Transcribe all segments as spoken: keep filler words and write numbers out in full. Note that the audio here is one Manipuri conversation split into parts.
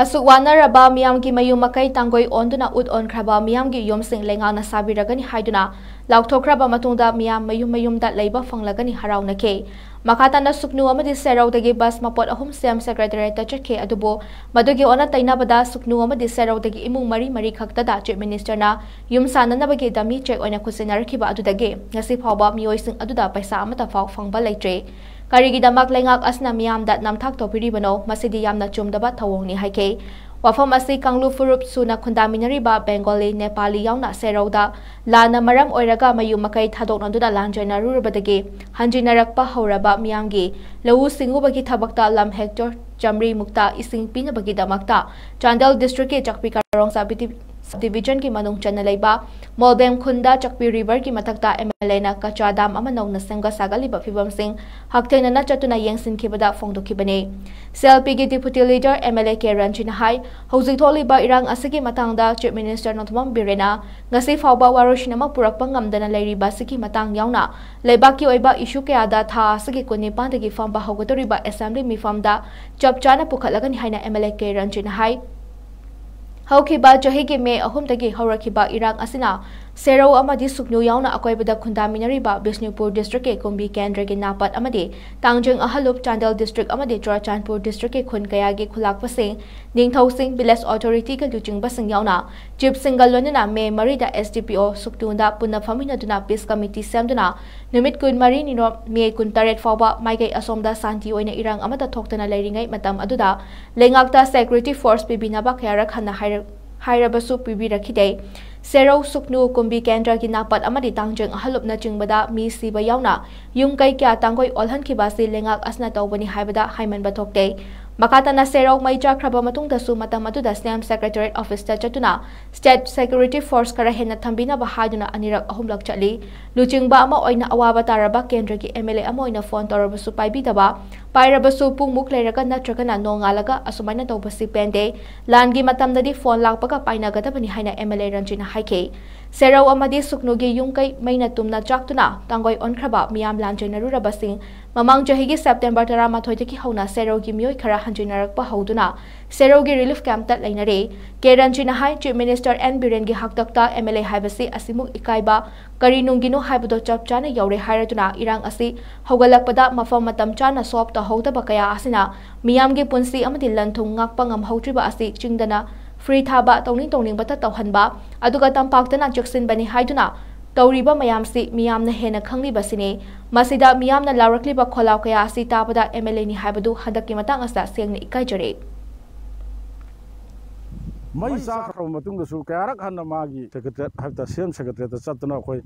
ꯑꯁꯨꯛ ꯋꯥꯅꯔꯕ ꯃꯤꯌꯥꯝꯒꯤ ꯃꯌꯨꯝ ꯃꯀꯩ ꯇꯥꯡꯒꯣꯏ ꯑꯣꯟꯗꯨꯅ ꯎꯠ ꯑꯣꯟꯈ꯭ꯔꯕ ꯃꯤꯌꯥꯝꯒꯤ ꯌꯨꯝꯁꯤꯡ ꯂꯩꯉꯥꯛꯅ ꯁꯥꯕꯤꯔꯒꯅꯤ ꯍꯥꯏꯗꯨꯅ ꯂꯥꯎꯊꯣꯛꯈ꯭ꯔꯕ ꯃꯇꯨꯡꯗ ꯃꯤꯌꯥꯝ ꯃꯌꯨꯝ ꯃꯌꯨꯝꯗ ꯂꯩꯕ ꯐꯪꯂꯒꯅꯤ ꯍꯔꯥꯎꯅꯈꯤ꯫ ꯃꯈꯥ ꯇꯥꯅ ꯁꯨꯛꯅꯨ ꯑꯃꯗꯤ ꯁꯦꯔꯧꯗꯒꯤ ꯕꯁ ꯃꯄꯣꯠ ꯑꯍꯨꯝ ꯁꯤ ꯑꯦꯝ ꯁꯦꯀ꯭ꯔꯦꯇꯔꯤꯌꯦꯠꯇ ꯆꯠꯈꯤ, ꯑꯗꯨꯕꯨ ꯃꯗꯨꯒꯤ ꯑꯣꯟꯅ ꯇꯩꯅꯕꯗ ꯁꯨꯛꯅꯨ ꯑꯃꯗꯤ ꯁꯦꯔꯧꯗꯒꯤ ꯏꯃꯨꯡ ꯃꯔꯤ ꯃꯔꯤ ꯈꯛꯇꯗ ꯆꯤꯐ ꯃꯤꯅꯤꯁꯇꯔꯅ ꯌꯨꯝ ꯁꯥꯅꯅꯕꯒꯤ ꯗꯃꯤ ꯆꯦꯛ ꯑꯣꯏꯅ ꯈꯨꯠꯁꯤꯟꯅꯔꯛꯈꯤꯕ ꯑꯗꯨꯗꯒꯤ ꯉꯁꯤ ꯐꯥꯎꯕ ꯃꯤꯑꯣꯏꯁꯤꯡ ꯑꯗꯨꯗ ꯄꯩꯁꯥ ꯑꯃꯠꯇ ꯐꯥꯎ ꯐꯪꯕ ꯂꯩꯇ꯭ꯔꯤ꯫ ꯀꯔꯤꯒꯤꯗꯃꯛ ꯂꯩꯉꯥꯛ ꯑꯁꯤꯅ ꯃꯤꯌꯥꯝꯗ ꯅꯝꯊꯥꯛ ꯇꯧꯕꯤꯔꯤꯕꯅꯣ? ꯃꯁꯤꯗꯤ ꯌꯥꯝꯅ ꯆꯨꯝꯗꯕ ꯊꯧꯑꯣꯡꯅꯤ ꯍꯥꯏꯈꯤ꯫ ꯋꯥꯐꯝ ꯑꯁꯤ ꯀꯥꯡꯂꯨꯞ ꯐꯨꯔꯨꯞ ꯁꯨꯅ ꯈꯨꯟꯗꯥꯃꯤꯟꯅꯔꯤꯕ ꯕꯦꯡꯒꯣꯂꯤ, ꯅꯦꯄꯥꯂꯤ ꯌꯥꯎꯅ ꯁꯦꯔꯧꯗ ꯂꯥꯟꯅ ꯃꯔꯝ ꯑꯣꯏꯔꯒ ꯃꯌꯨꯝ ꯃꯀꯩ ꯊꯥꯗꯣꯛꯅꯗꯨꯅ ꯂꯥꯟꯖꯦꯟꯅꯔꯨꯔꯕꯗꯒꯤ ꯍꯟꯖꯤꯟꯅꯔꯛꯄ ꯍꯧꯔꯕ ꯃꯤꯌꯥꯝꯒꯤ ꯂꯧꯎ ꯁꯤꯡꯎꯕꯒꯤ ꯊꯕꯛꯇ ꯂꯝ ꯍꯦꯛꯇꯔ ꯆꯥꯃꯔꯤ ꯃꯨꯛꯇ ꯏꯁꯤꯡ ꯄꯤꯅꯕꯒꯤꯗꯃꯛꯇ ꯆꯥꯟꯗꯦꯜ ꯗꯤꯁꯇ꯭ꯔꯤꯛꯀꯤ ꯆꯥꯛꯄꯤ ꯀꯥꯔꯣꯡ ꯁꯕ ꯗꯤꯕꯤꯖꯟꯒꯤ ꯃꯅꯨꯡ ꯆꯟꯅ ꯂꯩꯕ ꯃꯣꯜꯕꯦꯝ ꯈꯨꯟꯗ ꯆꯥꯛꯄꯤ ꯔꯤꯚꯔꯒꯤ ꯃꯊꯛꯇ ꯑꯦꯝ ꯑꯦꯜ ꯑꯦꯅ ꯀꯆꯥ ꯗꯥꯝ ꯑꯃ ꯅꯧꯅ ꯁꯦꯝꯒꯠ ꯁꯥꯒꯠꯂꯤꯕ ꯐꯤꯕꯝꯁꯤꯡ ꯍꯛꯊꯦꯡꯅꯅ ꯆꯠꯇꯨꯅ ꯌꯦꯡꯁꯤꯟꯈꯤꯕꯗ ꯐꯣꯡꯗꯣꯛꯈꯤꯕꯅꯤ꯫ ꯁꯤ ꯑꯦꯜ ꯄꯤꯒꯤ deputy leader M L A K ꯔꯟꯖꯤꯅ ꯍꯥꯏ, ꯍꯧꯖꯤꯛ ꯊꯣꯛꯂꯤꯕ ꯏꯔꯥꯡ ꯑꯁꯤꯒꯤ ꯃꯇꯥꯡꯗ ꯆꯤꯐ ꯃꯤꯅꯤꯁꯇꯔ ꯅꯣꯡꯊꯣꯝꯕꯝ ꯕꯤꯔꯦꯟꯅ ꯉꯁꯤ ꯐꯥꯎꯕ ꯋꯥꯔꯣꯏꯁꯤꯟ ꯑꯃ ꯄꯨꯔꯛꯄ ꯉꯝꯗꯅ ꯂꯩꯔꯤꯕ ꯑꯁꯤꯒꯤ ꯃꯇꯥꯡ ꯌꯥꯎꯅ ꯂꯩꯕꯥꯛꯀꯤ ꯑꯣꯏꯕ ꯏꯁꯨ ꯀꯌꯥꯗ ꯊꯥ ꯑꯁꯤꯒꯤ ꯀꯨꯟꯅꯤꯄꯥꯟꯗꯒꯤ ꯐꯝꯕ ꯍꯧꯒꯗꯧꯔꯤꯕ ꯑꯦꯁꯦꯝꯕ꯭ꯂꯤ ꯃꯤꯐꯝꯗ ꯆꯞ ꯆꯥꯅ ꯄꯨꯈꯠꯂꯒꯅꯤ ꯍꯥꯏꯅ ꯑꯦꯝ ꯑꯦꯜ ꯑꯦ ꯀꯦ ꯔꯟꯖꯤꯅ ꯍꯥꯏ꯫ ꯍꯧꯈꯤꯕ ꯆꯍꯤꯒꯤ ꯃꯦ ꯑꯍꯨꯝꯗꯒꯤ ꯍꯧꯔꯛꯈꯤꯕ ꯏꯔꯥꯡ ꯑꯁꯤꯅ ꯁꯦꯔꯧ ꯑꯃꯗꯤ ꯁꯨꯛꯅꯨ ꯌꯥꯎꯅ ꯑꯀꯣꯏꯕꯗ ꯈꯨꯟꯗꯥꯃꯤꯟꯅꯔꯤꯕ ꯕꯤꯁꯅꯨꯄꯨꯔ ꯗꯤꯁꯇ꯭ꯔꯤꯛꯀꯤ ꯀꯨꯝꯕꯤ ꯀꯦꯟꯗ꯭ꯔꯒꯤ ꯅꯥꯄꯠ ꯑꯃꯗꯤ ꯇꯥꯡꯖꯤꯡ ꯑꯍꯜꯂꯨꯞ, ꯆꯥꯟꯗꯦꯜ ꯗꯤꯁꯇ꯭ꯔꯤꯛ ꯑꯃꯗꯤ ꯆꯨꯔꯥꯆꯥꯟꯄꯨꯔ ꯗꯤꯁꯇ꯭ꯔꯤꯛꯀꯤ ꯈꯨꯟ ꯀꯌꯥꯒꯤ ꯈꯨꯂꯥꯛꯄꯁꯤꯡ, ꯅꯤꯡꯊꯧꯁꯤꯡ, ꯚꯤꯂꯦꯖ ꯑꯣꯊꯣꯔꯤꯇꯤꯒ ꯂꯨꯆꯤꯡꯕꯁꯤꯡ ꯌꯥꯎꯅ ꯆꯤꯐꯁꯤꯡꯒ ꯂꯣꯏꯅꯅ ꯃꯦ ꯃꯔꯤꯗ ꯑꯦꯁ ꯗꯤ ꯄꯤ ꯑꯣ ꯁꯨꯛꯅꯨꯗ ꯄꯨꯟꯅ ꯐꯝꯃꯤꯟꯅꯗꯨꯅ ꯄꯤꯁ ꯀꯃꯤꯇꯤ ꯁꯦꯝꯗꯨꯅ ꯅꯨꯃꯤꯠ ꯀꯨꯟꯃꯔꯤꯅꯤꯔꯣꯝ ꯃꯦ ꯀꯨꯟꯇꯔꯦꯠ ꯐꯥꯎꯕ ꯃꯥꯏꯀꯩ ꯑꯁꯣꯝꯗ ꯁꯥꯟꯇꯤ ꯑꯣꯏꯅ ꯏꯔꯥꯡ ꯑꯃꯠꯇ ꯊꯣꯛꯇꯅ ꯂꯩꯔꯤꯉꯩ ꯃꯇꯝ ꯑꯗꯨꯗ ꯂꯩꯉꯥꯛꯇ ꯁꯦꯀ꯭ꯌꯨꯔꯤꯇꯤ ꯐꯣꯔꯁ ꯄꯤꯕꯤꯅꯕ ꯀꯌꯥꯔꯛ ꯍꯟꯅ ꯍꯥꯏꯔ-, ꯍꯥꯏꯔꯕꯁꯨ ꯄꯤꯕꯤꯔꯛꯈꯤꯗꯦ꯫ ꯁꯦꯔꯧ ꯁꯨꯛꯅꯨ ꯀꯨꯝꯕꯤ ꯀꯦꯟꯗ꯭ꯔꯒꯤ ꯅꯥꯄꯠ ꯑꯃꯗꯤ ꯇꯥꯡꯖꯤꯡ ꯑꯍꯜꯂꯨꯞꯅꯆꯤꯡꯕꯗ ꯃꯤ ꯁꯤꯕ ꯌꯥꯎꯅ ꯌꯨꯝ ꯀꯩ ꯀꯌꯥ ꯇꯥꯡꯒꯣꯏ ꯑꯣꯜꯍꯟꯈꯤꯕ ꯑꯁꯤ ꯂꯩꯉꯥꯛ ꯑꯁꯤꯅ ꯇꯧꯕꯅꯤ ꯍꯥꯏꯕꯗ ꯍꯥꯏꯃꯟꯕ ꯊꯣꯛꯇꯦ꯫ ꯃꯈꯥ ꯇꯥꯅ ꯁꯦꯔꯧ ꯃꯩ ꯆꯥꯛꯈ꯭ꯔꯕ ꯃꯇꯨꯡꯗꯁꯨ ꯃꯇꯝ ꯑꯗꯨꯗ ꯁꯤ ꯑꯦꯝ ꯁꯦꯀ꯭ꯔꯦꯇꯔꯤꯌꯦꯠ ꯑꯣꯐꯤꯁꯇ ꯆꯠꯇꯨꯅ ꯁ꯭ꯇꯦꯠ ꯁꯦꯀ꯭ꯌꯨꯔꯤꯇꯤ ꯐꯣꯔꯁ ꯈꯔ ꯍꯦꯟꯅ ꯊꯝꯕꯤꯅꯕ ꯍꯥꯏꯗꯨꯅ ꯑꯅꯤꯔꯛ ꯑꯍꯨꯝꯂꯛ ꯆꯠꯂꯤ꯫ ꯂꯨꯆꯤꯡꯕ ꯑꯃ ꯑꯣꯏꯅ ꯑꯋꯥꯕ ꯇꯥꯔꯕ ꯀꯦꯟꯗ꯭ꯔꯒꯤ ꯑꯦꯝ ꯑꯦꯜ ꯑꯦ ꯑꯃ ꯑꯣꯏꯅ ꯐꯣꯟ ꯇꯧꯔꯕꯁꯨ ꯄꯥꯏꯕꯤꯗꯕ, ꯄꯥꯏꯔꯕꯁꯨ ꯄꯨꯡꯃꯨꯛ ꯂꯩꯔꯒ ꯅꯠꯇ꯭ꯔꯒꯅ ꯅꯣꯡꯉꯥꯜꯂꯒ ꯑꯁꯨꯃꯥꯏꯅ ꯇꯧꯕꯁꯤ ꯄꯦꯟꯗꯦ꯫ ꯂꯥꯟꯒꯤ ꯃꯇꯝꯗꯗꯤ ꯐꯣꯟ ꯂꯥꯛꯄꯒ ꯄꯥꯏꯅꯒꯗꯕꯅꯤ ꯍꯥꯏꯅ ꯑꯦꯝ ꯑꯦꯜ ꯑꯦ ꯔꯟꯖꯤꯅ ꯍꯥꯏꯈꯤ꯫ ꯁꯦꯔꯧ ꯑꯃꯗꯤ ꯁꯨꯛꯅꯨꯒꯤ ꯌꯨꯝ ꯀꯩ ꯃꯩꯅ ꯇꯨꯝꯅ ꯆꯥꯛꯇꯨꯅ ꯇꯥꯡꯒꯣꯏ ꯑꯣꯟꯈ꯭ꯔꯕ ꯃꯤꯌꯥꯝ ꯂꯥꯟꯖꯦꯟꯅꯔꯨꯔꯕꯁꯤꯡ ꯃꯃꯥꯡ ꯆꯍꯤꯒꯤ ꯁꯦꯞꯇꯦꯝꯕꯔ ꯇꯔꯥꯃꯥꯊꯣꯏꯗꯒꯤ ꯍꯧꯅ ꯁꯦꯔꯧꯒꯤ ꯃꯤꯑꯣꯏ ꯈꯔ ꯍꯟꯖꯤꯟꯅꯔꯛꯄ ꯍꯧꯗꯨꯅ ꯁꯦꯔꯧꯒꯤ ꯔꯤꯂꯤꯐ ꯀꯦꯝꯞꯇ ꯂꯩꯅꯔꯦ꯫ ꯀꯦ ꯔꯟꯖꯤꯅ ꯍꯥꯏ, ꯆꯤꯐ ꯃꯤꯅꯤꯁꯇꯔ ꯑꯦꯟ ꯕꯤꯔꯦꯟꯒꯤ ꯍꯥꯛꯇꯛꯇ ꯑꯦꯝ ꯑꯦꯜ ꯑꯦ ꯍꯥꯏꯕꯁꯤ ꯑꯁꯤꯃꯨꯛ ꯏꯀꯥꯏꯕ ꯀꯔꯤ ꯅꯨꯡꯒꯤꯅꯣ ꯍꯥꯏꯕꯗꯣ ꯆꯞ ꯆꯥꯅ ꯌꯧꯔꯦ ꯍꯥꯏꯔꯗꯨꯅ ꯏꯔꯥꯡ ꯑꯁꯤ ꯍꯧꯒꯠꯂꯛꯄꯗ ꯃꯐꯝ ꯃꯇꯝ ꯆꯥꯅ ꯁꯣꯜꯕ ꯇꯧꯍꯧꯗꯕ ꯀꯌꯥ ꯑꯁꯤꯅ ꯃꯤꯌꯥꯝꯒꯤ ꯄꯨꯟꯁꯤ ꯑꯃꯗꯤ ꯂꯟ ꯊꯨꯝ ꯉꯥꯛꯄ ꯉꯝꯍꯧꯗ꯭ꯔꯤꯕ ꯑꯁꯤ ꯆꯤꯡꯗꯅ ꯐ꯭ꯔꯤ ꯊꯥꯕ, ꯇꯧꯅꯤꯡ ꯇꯧꯅꯤꯡꯕꯇ ꯇꯧꯍꯟꯕ, ꯑꯗꯨꯒ ꯇꯝꯄꯥꯛꯇꯅ ꯆꯦꯛꯁꯤꯟꯕꯅꯤ ꯍꯥꯏꯗꯨꯅ ꯇꯧꯔꯤꯕ ꯃꯌꯥꯝꯁꯤ ꯃꯤꯌꯥꯝꯅ ꯍꯦꯟꯅ ꯈꯪꯂꯤꯕꯁꯤꯅꯤ꯫ ꯃꯁꯤꯗ ꯃꯤꯌꯥꯝꯅ ꯂꯥꯎꯔꯛꯂꯤꯕ ꯈꯣꯜꯂꯥꯎ ꯀꯌꯥ ꯑꯁꯤ ꯇꯥꯕꯗ ꯑꯦꯝ ꯑꯦꯜ ꯑꯦꯅꯤ ꯍꯥꯏꯕꯗꯨ ꯍꯟꯗꯛꯀꯤ ꯃꯇꯥꯡ ꯑꯁꯤꯗ ꯁꯦꯡꯅ ꯏꯀꯥꯏꯖꯔꯦ꯫ ꯃꯩ ꯆꯥꯈ꯭ꯔꯕ ꯃꯇꯨꯡꯗꯁꯨ ꯀꯌꯥꯔꯛ ꯍꯟꯅ ꯃꯥꯒꯤ ꯁꯦꯀ꯭ꯔꯦꯇꯔꯤ ꯍꯥꯏꯕ ꯁꯤ ꯑꯦꯝ ꯁꯦꯀ꯭ꯔꯦꯇꯔꯤꯗ ꯆꯠꯇꯅ ꯑꯩꯈꯣꯏ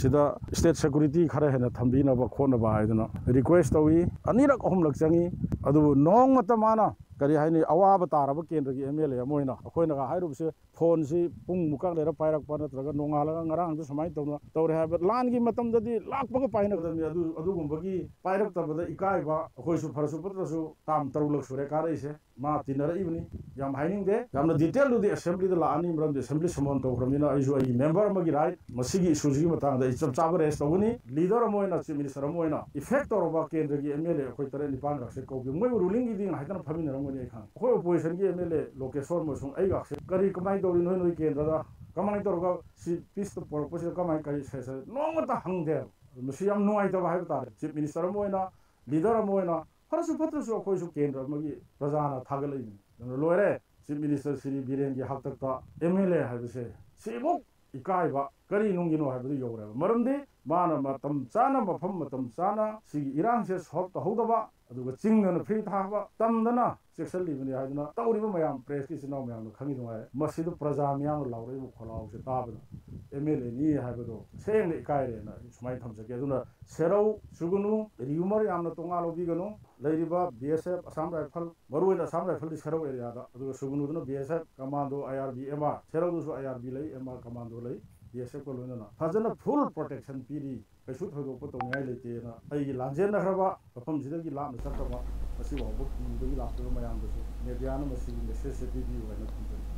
ꯁꯤꯗ ꯁ꯭ꯇꯦꯠ ꯁꯦꯀ꯭ꯌꯨꯔꯤꯇꯤ ꯈꯔ ꯍꯦꯟꯅ ꯊꯝꯕꯤꯅꯕ ꯈꯣꯠꯅꯕ ꯍꯥꯏꯗꯅ ꯔꯤꯀ꯭ꯋꯦꯁ ꯇꯧꯏ꯫ ꯑꯅꯤꯔꯛ ꯑꯍꯨꯝꯂꯛ ꯆꯪꯏ꯫ ꯑꯗꯨꯕꯨ ꯅꯣꯡꯃꯇ ꯃꯥꯅ ꯀꯔꯤ ꯍꯥꯏꯅꯤ, ꯑꯋꯥꯕ ꯇꯥꯔꯕ ꯀꯦꯟꯗ꯭ꯔꯒꯤ ꯑꯦꯝ ꯑꯦꯜ ꯑꯦ ꯑꯃ ꯑꯣꯏꯅ ꯑꯩꯈꯣꯏꯅꯒ ꯍꯥꯏꯔꯨꯕꯁꯦ ꯐꯣꯟꯁꯤ ꯄꯨꯡ ꯃꯨꯛꯀ ꯂꯩꯔ ꯄꯥꯏꯔꯛꯄ ꯅꯠꯇ꯭ꯔꯒ ꯅꯣꯡꯉꯥꯜꯂꯒ ꯉꯔꯥꯡꯁꯨ ꯁꯨꯃꯥꯏꯅ ꯇꯧꯅ ꯇꯧꯔꯦ ꯍꯥꯏꯕ꯫ ꯂꯥꯟꯒꯤ ꯃꯇꯝꯗꯗꯤ ꯂꯥꯛꯄꯒ ꯄꯥꯏꯅꯒꯗꯕꯅꯤ꯫ ꯑꯗꯨ ꯑꯗꯨꯒꯨꯝꯕꯒꯤ ꯄꯥꯏꯔꯛꯇꯕꯗ ꯏꯀꯥꯏꯕ ꯑꯩꯈꯣꯏꯁꯨ ꯐꯔꯁꯨ ꯐꯠꯇ꯭ꯔꯁꯨ ꯇꯥꯝ ꯇꯔꯨꯛꯂꯛ ꯁꯨꯔꯦ ꯀꯥꯔꯛꯏꯁꯦ꯫ ꯃꯥ ꯇꯤꯟꯅꯔꯛꯏꯕꯅꯤ꯫ ꯌꯥꯝ ꯍꯥꯏꯅꯤꯡꯗꯦ꯫ ꯌꯥꯝꯅ ꯗꯤꯇꯦꯜꯗꯨꯗꯤ ꯑꯦꯁꯦꯝꯕ꯭ꯂꯤꯗ ꯂꯥꯛꯑꯅꯤ, ꯃꯔꯝꯗꯤ ꯑꯦꯁꯦꯝꯕ꯭ꯂꯤ ꯁꯃꯣꯟ ꯇꯧꯈ꯭ꯔꯕꯅꯤꯅ ꯑꯩꯁꯨ ꯑꯩꯒꯤ ꯃꯦꯝꯕꯔ ꯑꯃꯒꯤ ꯔꯥꯏꯠ ꯃꯁꯤꯒꯤ ꯏꯁꯨꯁꯤꯒꯤ ꯃꯇꯥꯡꯗ ꯑꯩ ꯆꯞ ꯆꯥꯕ ꯔꯦꯁ ꯇꯧꯒꯅꯤ꯫ ꯂꯤꯗꯔ ꯑꯃ ꯑꯣꯏꯅ, ꯆꯤꯐ ꯃꯤꯅꯤꯁꯇꯔ ꯑꯃ ꯑꯣꯏꯅ ꯏꯐꯦꯛ ꯇꯧꯔꯕ ꯀꯦꯟꯗ꯭ꯔꯒꯤ ꯑꯦꯝ ꯑꯦꯜ ꯑꯦ ꯑꯩꯈꯣꯏ ꯇꯔꯦꯠ ꯅꯤꯄꯥꯟꯒꯁꯦ ꯀꯧꯒꯦ꯫ ꯃꯣꯏꯕꯨ ꯔꯨꯂꯤꯡꯒꯤꯗꯤ ꯉꯥꯏꯇꯅ ꯐꯝꯃꯤꯟꯅꯔꯝꯒꯅꯤ ꯑꯩ ꯈꯪꯉꯦ꯫ ꯑꯩꯈꯣꯏ ꯑꯣꯄꯣꯖꯤꯁꯟꯒꯤ ꯑꯦꯝ ꯑꯦꯜ ꯑꯦ ꯂꯣꯀꯦꯁꯣꯔ ꯑꯃꯁꯨꯡ ꯑꯩꯒꯁꯦ ꯀꯔꯤ ꯀꯃꯥꯏꯅ ꯇꯧꯔꯤ ꯅꯣꯏ ꯅꯣꯏ ꯀꯦꯟꯗ꯭ꯔꯗ, ꯀꯃꯥꯏꯅ ꯇꯧꯔꯒ ꯁꯤ ꯄꯤꯁꯇ ꯄꯣꯔꯛꯄꯁꯤꯗ ꯀꯃꯥꯏꯅ ꯀꯔꯤ ꯁꯦ-, ꯁꯦ-, ꯅꯣꯡꯃꯇ ꯍꯪꯗꯦꯕ꯫ ꯃꯁꯤ ꯌꯥꯝ ꯅꯨꯡꯉꯥꯏꯇꯕ ꯍꯥꯏꯕ ꯇꯥꯔꯦ꯫ ꯆꯤꯐ ꯃꯤꯅꯤꯁꯇꯔ ꯑꯃ ꯑꯣꯏꯅ, ꯂꯤꯗꯔ ꯑꯃ ꯑꯣꯏꯅ, ꯐꯔꯁꯨ ꯐꯠꯇ꯭ꯔꯁꯨ ꯑꯩꯈꯣꯏꯁꯨ ꯀꯦꯟꯗ꯭ꯔ ꯑꯃꯒꯤ ꯄ꯭ꯔꯖꯥꯅ ꯊꯥꯒꯠꯂꯛꯏꯕꯅꯤ꯫ ꯑꯗꯨꯅ ꯂꯣꯏꯔꯦ꯫ ꯆꯤꯐ ꯃꯤꯅꯤꯁꯇꯔ ꯁ꯭ꯔꯤ ꯕꯤꯔꯦꯟꯒꯤ ꯍꯥꯛꯇꯛꯇ ꯑꯦꯝ ꯑꯦꯜ ꯑꯦ ꯍꯥꯏꯕꯁꯦ ꯁꯤꯃꯨꯛ ꯏꯀꯥꯏꯕ ꯀꯔꯤ ꯅꯨꯡꯒꯤꯅꯣ ꯍꯥꯏꯕꯗꯨ ꯌꯧꯔꯦꯕ꯫ ꯃꯔꯝꯗꯤ ꯃꯥꯅ ꯃꯇꯝ ꯆꯥꯅ, ꯃꯐꯝ ꯃꯇꯝ ꯆꯥꯅ ꯁꯤꯒꯤ ꯏꯔꯥꯡꯁꯦ ꯁꯣꯜꯕ ꯇꯧꯍꯧꯗꯕ, ꯑꯗꯨꯒ ꯆꯤꯡꯗꯅ ꯐ꯭ꯔꯤ ꯊꯥꯕ, ꯇꯝꯗꯅ ꯆꯦꯛꯁꯤꯜꯂꯤꯕꯅꯤ ꯍꯥꯏꯗꯨꯅ ꯇꯧꯔꯤꯕ ꯃꯌꯥꯝ, ꯄ꯭ꯔꯦꯁꯀꯤ ꯏꯆꯤꯟ ꯏꯅꯥꯎ ꯃꯌꯥꯝꯅ ꯈꯪꯉꯤꯗꯨ ꯉꯥꯏꯔꯦ꯫ ꯃꯁꯤꯗ ꯄ꯭ꯔꯖꯥ ꯃꯤꯌꯥꯝꯅ ꯂꯥꯎꯔꯛꯏꯕ ꯈꯣꯜꯂꯥꯎꯁꯦ ꯇꯥꯕꯗ ꯑꯦꯝ ꯑꯦꯜ ꯑꯦꯅꯤ ꯍꯥꯏꯕꯗꯣ ꯁꯦꯡꯅ ꯏꯀꯥꯏꯔꯦꯅ ꯑꯩ ꯁꯨꯃꯥꯏꯅ ꯊꯝꯖꯒꯦ꯫ ꯑꯗꯨꯅ ꯁꯦꯔꯧ ꯁꯨꯒꯅꯨ, ꯔꯤꯌꯨꯃꯔ ꯌꯥꯝꯅ ꯇꯣꯉꯥꯟ ꯂꯧꯕꯤꯒꯅꯨ꯫ ꯂꯩꯔꯤꯕ ꯕꯤ ꯑꯦꯁ ꯑꯦꯐ, ꯑꯁꯥꯝ ꯔꯥꯏꯐꯜ, ꯃꯔꯨꯑꯣꯏꯅ ꯑꯁꯥꯝ ꯔꯥꯏꯐꯜꯗꯤ ꯁꯦꯔꯧ ꯑꯦꯔꯤꯌꯥꯗ, ꯑꯗꯨꯒ ꯁꯨꯒꯅꯨꯗꯨꯅ ꯕꯤ ꯑꯦꯁ ꯑꯦꯐ ꯀꯃꯥꯟꯗꯣ, ꯑꯥꯏ ꯑꯥꯔ ꯕꯤ, ꯑꯦꯝ ꯑꯥꯔ, ꯁꯦꯔꯧꯗꯁꯨ ꯑꯥꯏ ꯑꯥꯔ ꯕꯤ ꯂꯩ, ꯑꯦꯝ ꯑꯥꯔ ꯀꯃꯥꯟꯗꯣ ꯂꯩ, ꯕꯤ ꯑꯦꯁ ꯑꯦꯐꯀ ꯂꯣꯏꯅꯅ ꯐꯖꯅ ꯐꯨꯜ ꯄ꯭ꯔꯣꯇꯦꯛꯁꯟ ꯄꯤꯔꯤ꯫ ꯀꯩꯁꯨ ꯊꯣꯏꯗꯣꯛꯄ ꯇꯧꯅꯤꯡꯉꯥꯏ ꯂꯩꯇꯦꯅ ꯑꯩꯒꯤ ꯂꯥꯟꯖꯦꯟꯅꯈ꯭ꯔꯕ ꯃꯐꯝꯁꯤꯗꯒꯤ ꯂꯥꯞꯅ ꯆꯠꯇꯕ ꯃꯁꯤ ꯐꯥꯎꯕ ꯀꯤꯕꯗꯒꯤ ꯂꯥꯛꯄꯤꯕ ꯃꯌꯥꯝꯗꯁꯨ ꯃꯦꯗꯤꯌꯥꯅ ꯃꯁꯤꯒꯤ ꯃꯦꯁꯦꯖꯁꯦ ꯄꯤꯕꯤꯌꯨ ꯍꯥꯏꯅ ꯊꯝꯖꯒꯦ꯫